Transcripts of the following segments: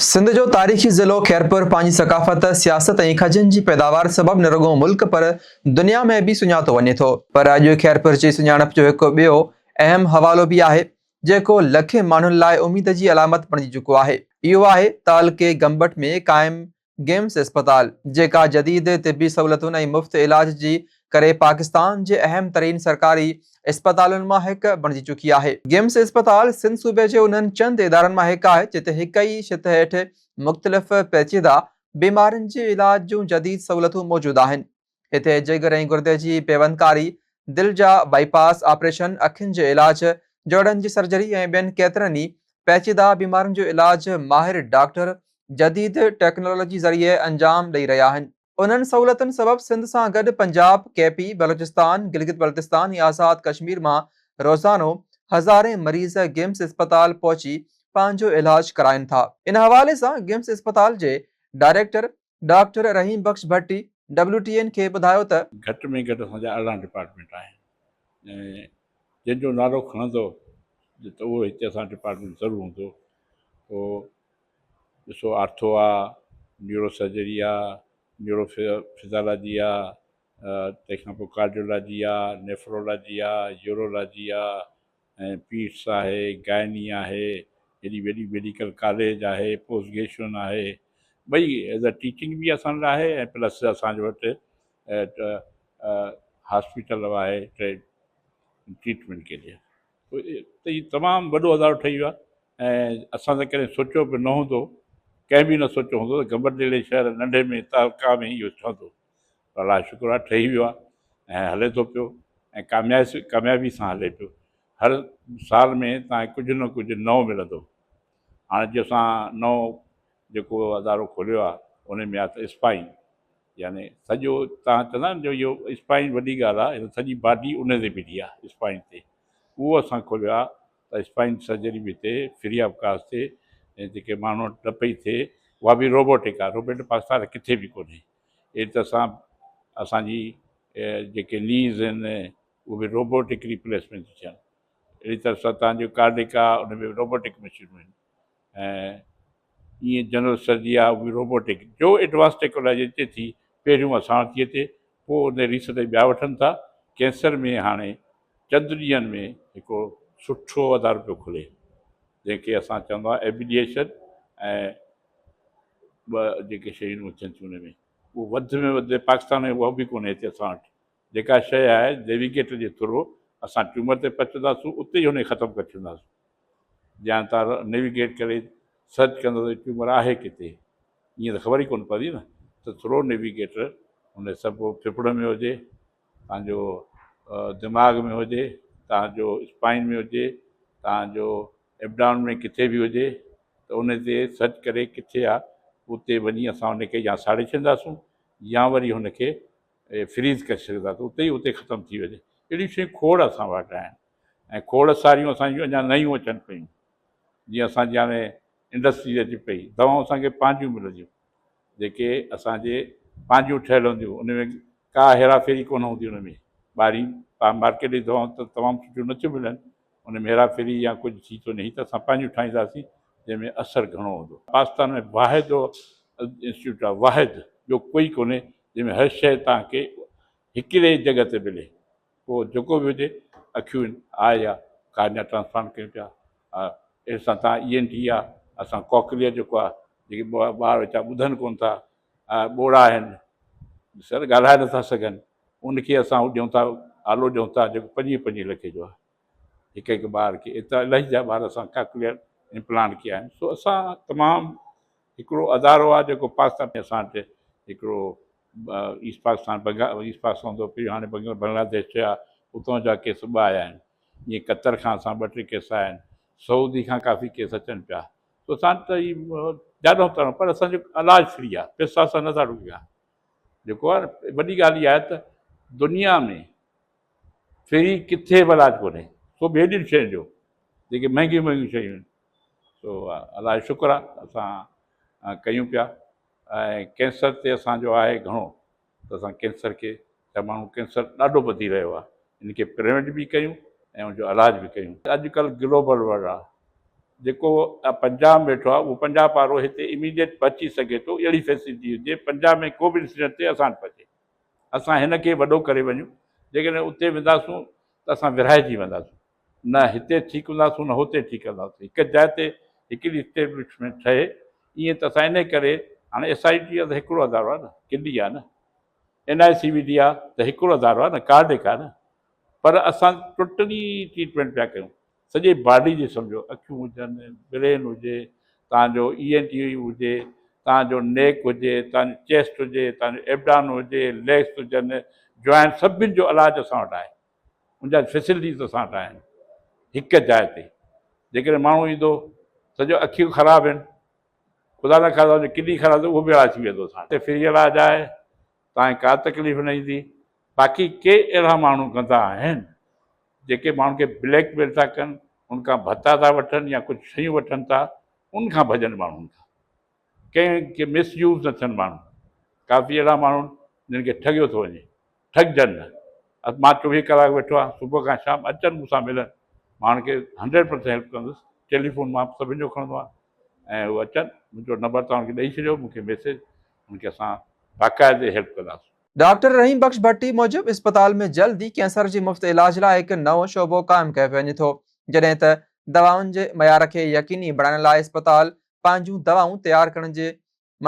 سنڌ جو تاريخي ضلعو خيرپور پنهنجي ثقافت، سياست ۽ کجين جي پيداوار سبب نه رڳو ملڪ پر دنيا ۾ به سڃاتو وڃي ٿو. پر اڄ خيرپور جي سڃاڻپ جو هڪ ٻيو اهم حوالو به آهي، جيڪو لکين ماڻهن لاء اميد جي علامت بڻجي چڪو آهي. اهو آهي تعلقي گمبٽ ۾ قائم گيمس اسپتال، جيڪا جديد طبي سهولتن ۽ مفت علاج جي ڪري پاڪستان جي اهم ترين سرڪاري اسپتالن مان هڪ بڻجي چڪي آهي. گيمس اسپتال سنڌ صوبي جي انهن چند ادارن مان هڪ آهي، جتي هڪ ئي ڇت هيٺ مختلف پيچيده بيمارين جي علاج جون جديد سهولتون موجود آهن. هتي جگر ۽ گردي جي پيوندڪاري، دل جا بائي پاس آپريشن، اکين جي علاج، جوڙن جي سرجري ۽ ٻين ڪيترن ئي پيچيده بيمارين جو علاج ماهر ڊاڪٽر جديد ٽيڪنالاجي ذريعي انجام ڏئي رهيا آهن. انهن سهولتن سبب سنڌ سان گڏ پنجاب، ڪي پي، بلوچستان، گلگت بلتستان ۽ آزاد ڪشمير مان روزانو هزارين مريض گمس اسپتال پهچي پنهنجو علاج ڪرائين ٿا. ان حوالي سان گمس اسپتال جي director doctor Rahim Bakhsh Bhatti W T N کي ٻڌايو ته. گهٽ ۾ گهٽ اسان جا 18 ڊپارٽمينٽ آهن ۽ جنهن جو نالو کڻندو ته اهو هتي اسان ڊپارٽمينٽ ضرور هوندو. پوء ڏسو آرٿو آ، نيورو سرجري آ، نيورو فزيالاجي آ، تنهن کان پوء ڪارڊيولاجي آ، نيفرولاجي آ، يورولاجي آ، ۽ پيٽس آهي، گائني آهي، هيڏي وڏي ميڊيڪل ڪاليج آهي، پوسٽ گريجوئيشن آهي، ٻئي ايز اي ٽيچنگ به اسان وٽ آهي ۽ پلس اسان جي وٽ هاسپيٽل به آهي ٽريٽمينٽ ڪي لئي ته هي تمام وڏو ادارو ٺهي ويو آهي ۽ اسان ته ڪڏهن سوچيو به نه هوندو ڪنهن به نه سوچيو هوندو ته گمبٽ جهڙي شهر ننڍي ۾ تعلقه ۾ اهو ٺهندو پر الله جو شڪر آهي ٺهي ويو آهي ۽ هلي ٿو پيو ۽ ڪاميابي ڪاميابي سان هلي پيو هر سال ۾ تان کي ڪجهه نه ڪجهه نئون ملندو هاڻي جي اسان نئون جيڪو ادارو کوليو آهي ان ۾ آهي ته اسپائن يعني سڄو تان چوندا آهن جو اهو اسپائن وڏي ڳالهه آهي سڄي باڊي ان تي بيٺي آهي اسپائن تي اهو اسان کوليو آهي ته اسپائن سرجري به هتي فري آف ڪاسٽ ٿئي ۽ جيڪي ماڻهو وٽ نه پئي ٿئي اها به روبوٽڪ آهي روبوٽڪ پاڪستان ۾ ڪٿي به ڪونهي اهڙي طرح سان اسان جي جيڪي نيز آهن اهي به روبوٽڪ ريپليسمينٽ ٿي ٿين اهڙي طرح سان تان جو ڪارڊڪ آهي ان ۾ روبوٽڪ مشينون آهن ۽ ائين جنرل سرجري آهي اهو به روبوٽڪ جو ايڊوانس ٽيڪنالاجي اچي ٿي پهريون اسان وٽ ٿي اچي پوء ان ريس تي ٻيا وٺن ٿا ڪينسر ۾ هاڻي چند ڏينهن ۾ هڪڙو سٺو ادارو پيو کلي جنهن کي اسان چوندا ايبليشن ۽ ٻه جيڪي شيون اچن ٿيون ان ۾ اهو وڌ ۾ وڌ پاڪستان ۾ اها به ڪونهي هتي اسان وٽ جيڪا شيء آهي نيويگيٽر جي ٿرو اسان ٽيومر تي پهچنداسون اتي ئي هن کي ختم ڪري ڇڏنداسون جيان تان نيويگيٽ ڪري سرچ ڪندو ته ٽيومر آهي ڪٿي ائين ته خبر ئي ڪونه پوندي نه ته ٿرو نيويگيٽر ان سڀ ڦڦڙ ۾ هجي توهان جو دماغ ۾ هجي، توهان جو اسپائن ۾ هجي، توهان جو ايبڊامن ۾ ڪٿي به هجي ته ان تي سرچ ڪري ڪٿي آ اتي وڃي اسان ان کي يا ساڙي ڇڏنداسون يا وري هن کي فريز ڪري ڇڏنداسون اتي ئي اتي ختم ٿي وڃي. اهڙيون شيون کوڙ اسان وٽ آهن ۽ کوڙ ساريون اسان جون اڃا نيون اچن پيون جيئن اسان جي هاڻي انڊسٽري اچي پئي دوائون اسان کي پنهنجون ملنديون. جيڪي اسان جي پنهنجون ٺهيل هونديون ان ۾ ڪا هيرا ڦيري ڪونه هوندي ان ۾ ٻاهرين مارڪيٽ جي دوائون ته تمام سٺيون نٿيون ملن ان ۾ هيرا ڦيري يا ڪجهه ٿي ٿو وڃي هي ته اسان پنهنجون ٺاهينداسين جنهن ۾ اثر گهڻو هوندو. پاڪستان ۾ واحد انسٽيٽيوٽ آهي واحد ٻيو ڪوئي ڪونهي جنهن ۾ هر شيء توهان کي هڪڙي جڳهه تي ملي پوء جيڪو به هجي اکيون آء يا ڪارنيا ٽرانسپلانٽ ڪيون پيا اهڙي سان تان اي اين ٽي آ اسان ڪاڪليئر جيڪو آ جيڪي ٻار ويچارا ٻڌن ڪون ٿا ٻوڙا آهن سر ڳالهائي نٿا سگهن ان کي اسان هو ڏيون ٿا آلو ڏيون ٿا جيڪو پنجويهه پنجويهه لکي جو آ هڪ هڪ ٻار کي ايترا الاهي جا ٻار اسان ڪاڪليئر امپلانٽ ڪيا آهن سو اسان تمام هڪڙو ادارو آ جيڪو پاڪستان ۾ اسان وٽ هڪڙو ايسٽ پاڪستان بنگا ايسٽ پاڪستان هوندو پهريون هاڻي بنگلاديش ٺهيو آ اتان جا ڪيس ٻه آيا آهن جيئن قطر کان اسان ٻه ٽي ڪيس آيا آهن سعودي کان ڪافي ڪيس اچن پيا تو اسان وٽ ته هي ڏاڍو تڻو پر اسان جو علاج فري آ پيسا اسان نٿا ڏيون جيڪو آ وڏي ڳالهه اها آهي ته دنيا ۾ فري ڪٿي به علاج ڪونهي سو به هيڏين شين جو جيڪي مهنگيون مهنگيون شيون آهن سو الله جو شڪر آ اسان ڪيون پيا ۽ ڪينسر تي اسان جو آهي گهڻو ته اسان ڪينسر کي ڇا ماڻهو ڪينسر ڏاڍو وڌي رهيو آهي ان کي پريونٽ به ڪيون ۽ ان جو علاج به ڪيون. اڄ ڪلهه گلوبل ورلڊ آهي. جيڪو پنجاب ۾ ويٺو آهي اهو پنجاب وارو هتي اميڊيٽ پهچي سگهي ٿو اهڙي فيسلٽي هجي پنجاب ۾ ڪو به انسيڊنٽ ٿئي اسان وٽ پهچي اسان هن کي وڏو ڪري وڃون جيڪڏهن اتي وينداسون ته اسان ورهائجي وينداسون نه هتي ٺيڪ هونداسون نه هتي ٺيڪ هونداسون هڪ جاء تي هڪڙي اسٽيبلشمينٽ ٺهي ائين ته اسان ان ڪري هاڻي ايس I ٽي ته هڪڙو ادارو آهي نه ڪنڊي آهي نه اين آء سي وي ڊي آهي ته هڪڙو ادارو آهي نه ڪارڊڪ آهي نه پر اسان ٽوٽلي ٽريٽمينٽ پيا ڪيون سڄي باڊي جي سمجهو اکيون هجن، برين هجي، توهان جو اي اين ٽي هجي، توهان جو نيڪ هجي، توهان جو چيسٽ هجي، توهان جو ايبڊان هجي، ليگس هجن، جوائنٽ سڀن جو علاج اسان وٽ آهي. ان جا فيسلٽيز اسان وٽ آهن هڪ جاء تي. جيڪڏهن ماڻهو ايندو سڄو اکيون خراب آهن خدا نه خاص ڪڊني خراب اهو به علاج ٿي ويندو اسان وٽ. فري علاج آهي توهان کي ڪا تڪليف نه ايندي. باقي ڪي اهڙا ماڻهو ڪندا آهن جيڪي ماڻهن کي بليڪ ميل ٿا ڪن، ان کان ڀتا ٿا وٺن يا ڪجهه شيون وٺن ٿا، ان کان ڀڄن ماڻهن کان. ڪنهن کي مس يوز نه ٿين ماڻهو. ڪافي اهڙا ماڻهو آهن جن کي ٺڳيو ٿو وڃي. ٺڳجن نه. مان 24 ڪلاڪ ويٺو آهيان، صبح کان شام اچن مون سان ملن. مان انهن کي 100% هيلپ ڪندس. ٽيليفون مان سڀن جو کڻندو آهيان ۽ هو اچن، منهنجو نمبر توهان کي ڏئي ڇڏيو، مون کي ميسيج، انهن کي اسان باقاعدي هيلپ ڪنداسون. ڊاڪٽر رحيم بخش ڀٽي موجب اسپتال ۾ جلد ئي ڪينسر جي مفت علاج لاء هڪ نئون شعبو قائم ڪيو وڃي ٿو، جڏهن ته دوائن جي معيار کي يقيني بڻائڻ لاء اسپتال پنهنجون دوائون تيار ڪرڻ جي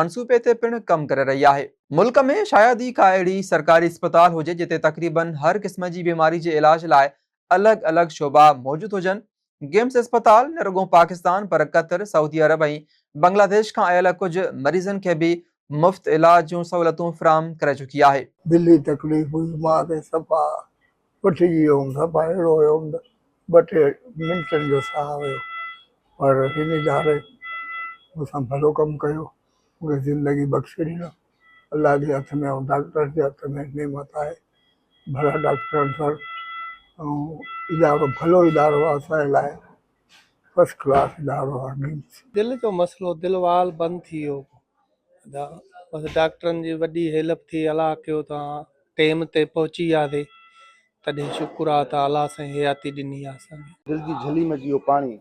منصوبي تي پڻ ڪم ڪري رهي آهي. ملڪ ۾ شايد ئي ڪا اهڙي سرڪاري اسپتال هجي جتي تقريبن هر قسم جي بيماري جي علاج لاء الڳ الڳ شعبا موجود هجن. گيمس اسپتال نه رڳو پاڪستان پر قطر، سعودي عرب ۽ بنگلاديش کان آيل ڪجهه مريضن کي به مفت علاج جون سهولتون فراهم ڪري چڪي آهي. دلي تڪليف هئي مان ته صفا وٺجي ويو هوم صفا اهڙو هيو هوم ته ٻه ٽي منٽن جو ساهه هيو پر هن اداري مون سان ڀلو ڪم ڪيو مون کي زندگي بخشي ڏنو الله جي هٿ ۾ ۽ ڊاڪٽر جي هٿ ۾ نعمت آهي ڀلا ڊاڪٽر سر ۽ ادارو ڀلو ادارو آهي اسان جي لاء فرسٽ ڪلاس ادارو آهي گيمس. دل جو مسئلو دل وال بند ٿي ويو ادا بس ڊاڪٽرن جي وڏي هيلپ ٿي الله ڪيو ته ٽيم تي پهچي وياسي تڏهن شڪر آ ته الله سائين حياتي ڏني آ اسان کي. دل جي جھلي ۾ اچي ويو پاڻي.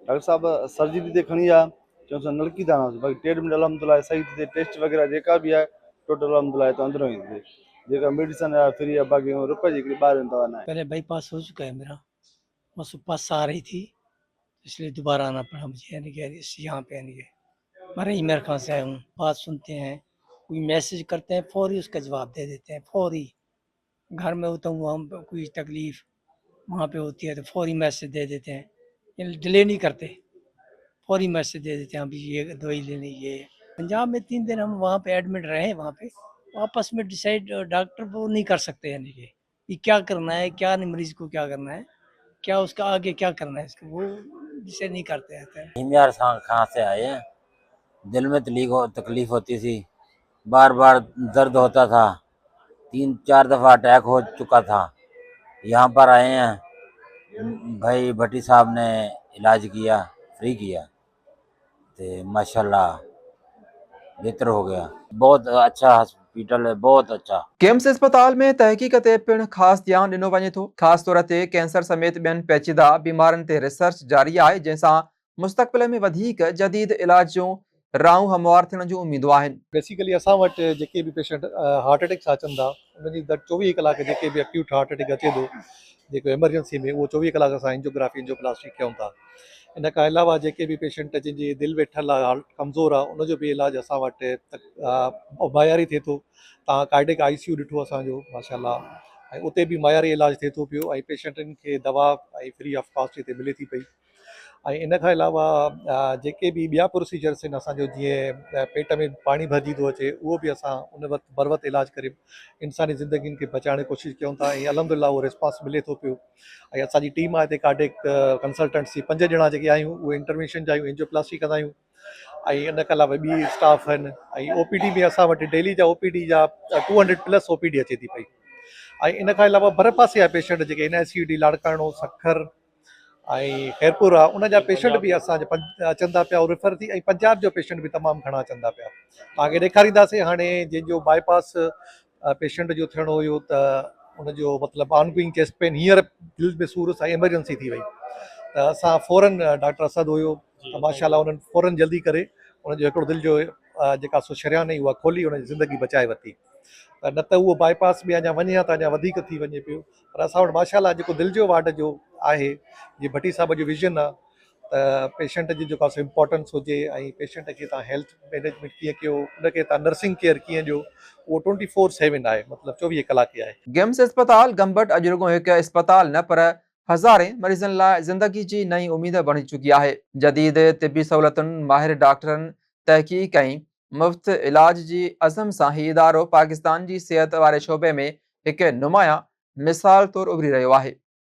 ڊاڪٽر صاحب سرجري تي کڻي آيا چيائونس نلڪي ٿا هڻونس باقي ٽريٽمينٽ الحمد الله صحيح ٿي ٿئي ٽيسٽ وغيره جيڪا به آهي ٽوٽل الحمد الله هتان اندرون ئي ٿي ٿئي جيڪا ميڊيسن آهي فري آهي باقي روپئي جي هڪڙي ٻاهرين دوا ناهي. پهلي بائي پاس هو چڪا هي ميرا بس پس آ رهي ٿي اس لئي دوباره آنا پڙا مجهي يعني ڪي اس يهان پي يعني ڪي مين رحيم خان سي آيا هون بات سنتي هين ڪوئي ميسج ڪرتي هين فوري اس ڪا جواب the ديتي هين فوري گهر ۾ هوتا هون وهان ڪوئي تڪليف وهان پي هوتي هي تو فوري ميسج the ديتي هين يعني ڊلي نهي ڪرتي فوري ميسج the ديتي هين ڀي يه دوائي ليني يه پنجاب ۾ تين دن هم وهان پي ايڊمٽ رهي وهان پي آپس ۾ ڊسائيڊ ڊاڪٽر وو نهي ڪر سڪتي يعني ڪي يه ڪيا ڪرنا هي ڪيا نهي مريض ڪو ڪيا ڪرنا هي ڪيا اس ڪا آگي ڪيا ڪرنا هي اس ڪو وو ڊسائيڊ نهي ڪرتي هي. هيميار سان کان سي آئي هين دل ۾ تڪليف هوتي ٿي بار بار درد هوتا ٿا تين چار دفعا اٽيڪ هو چڪا ٿا يهان پر آئي هين ڀائي ڀٽي صاحب ني علاج ڪيا فري ڪيا ته ماشاءالله بهتر هو گيا بهت اڇا هاسپيٽل هي بهت اڇا. ڪيمس اسپتال ۾ تحقيق تي پڻ خاص ڌيان ڏنو وڃي ٿو، خاص طور تي ڪينسر سميت ٻين پيچيده بيمارين تي ريسرچ جاري آهي، جنهن سان مستقبل ۾ وڌيڪ جديد علاج جون راهون هموار ٿيڻ جون اميدون آهن. بيسيڪلي اسان وٽ جيڪي به پيشنٽ هارٽ اٽيڪ سان اچن ٿا انهن جي در 24 ڪلاڪ جيڪي به اڪيوٽ هارٽ اٽيڪ اچي ٿو جيڪو ايمرجنسي ۾ اهو 24 ڪلاڪ اسان انجيوگرافي انجيوپلاسٽي ڪيون ٿا ان کان علاوه جيڪي به پيشنٽ جن جي دل ويٺل آهي هارٽ ڪمزور آهي ان جو به علاج اسان وٽ معياري ٿئي ٿو تان ڪارڊيڪ آئي سي يو ڏٺو اسان جو ماشاء الله ۽ اتي به معياري علاج ٿئي ٿو پيو ۽ پيشنٽن کي دوا ۽ فري آف ڪاسٽ هتي ملي ٿي پئي ۽ ان کان علاوه جيڪي به ٻيا پروسيجرس آهن اسان جو جيئن پيٽ ۾ پاڻي ڀرجي ٿو اچي اهو به اسان ان وقت بروقت علاج ڪري انساني زندگين کي بچائڻ جي ڪوشش ڪيون ٿا ۽ الحمد لله اهو ريسپانس ملي ٿو پيو ۽ اسان جي ٽيم آهي هتي ڪارڊيڪ ڪنسلٽنٽس جي پنج ڄڻا جيڪي آهيون اهي انٽروينشن جا آهيون اينجيوپلاسٽي ڪندا آهيون ۽ ان کان علاوه ٻي اسٽاف آهن ۽ او پي ڊي ۾ اسان وٽ ڊيلي جا او پي ڊي جا 200 پلس او پي ڊي اچي ٿي پئي ۽ ان کان علاوه ڀرپاسي جا پيشنٽ جيڪي N I C D Larkana Sukkur ۽ Khairpur آ ان جا پيشنٽ به اسان جي اچن ٿا پيا ريفر ٿي ۽ پنجاب جو پيشنٽ به تمام گهڻا اچن ٿا پيا توهان کي ڏيکارينداسين هاڻي جنهن جو باء پاس پيشنٽ جو ٿيڻو هيو ته ان جو مطلب آن گوئنگ چيسٽ پين هينئر دل ۾ سور سان ايمرجنسي ٿي وئي ته اسان فورن ڊاڪٽر اسد هيو ته ماشاءالله انهن فورن جلدي ڪري ان جو هڪڙو دل جو جيڪا سو شريان هئي اها کولي ان جي زندگي بچائي ورتي ته نه ته اهو باء پاس به اڃا وڃي ها ته اڃا وڌيڪ ٿي وڃي پيو پر اسان وٽ ماشاءالله جيڪو دل جو وارڊ جو آهي جي ڀٽي صاحب جو ويزن آهي ته پيشنٽ جي جيڪا سو امپورٽنس هجي ۽ پيشنٽ کي تان هيلٿ مينيجمينٽ ڪيئن ڪيو ان کي تان نرسنگ ڪيئر ڪيئن ڏيو اهو ٽوئنٽي فور سيون آهي مطلب 24 ڪلاڪ ئي آهي. گمس اسپتال گمبٽ اڄ رڳو هڪ اسپتال نه پر هزارين مريضن لاء زندگي جي نئين اميد بڻجي چڪي آهي. جديد طبي سهولتن، ماهر ڊاڪٽرن، تحقيق ۽ مفت علاج جي عزم سان هي ادارو پاڪستان جي صحت واري شعبي ۾ هڪ نمايان مثال طور اڀري رهيو آهي.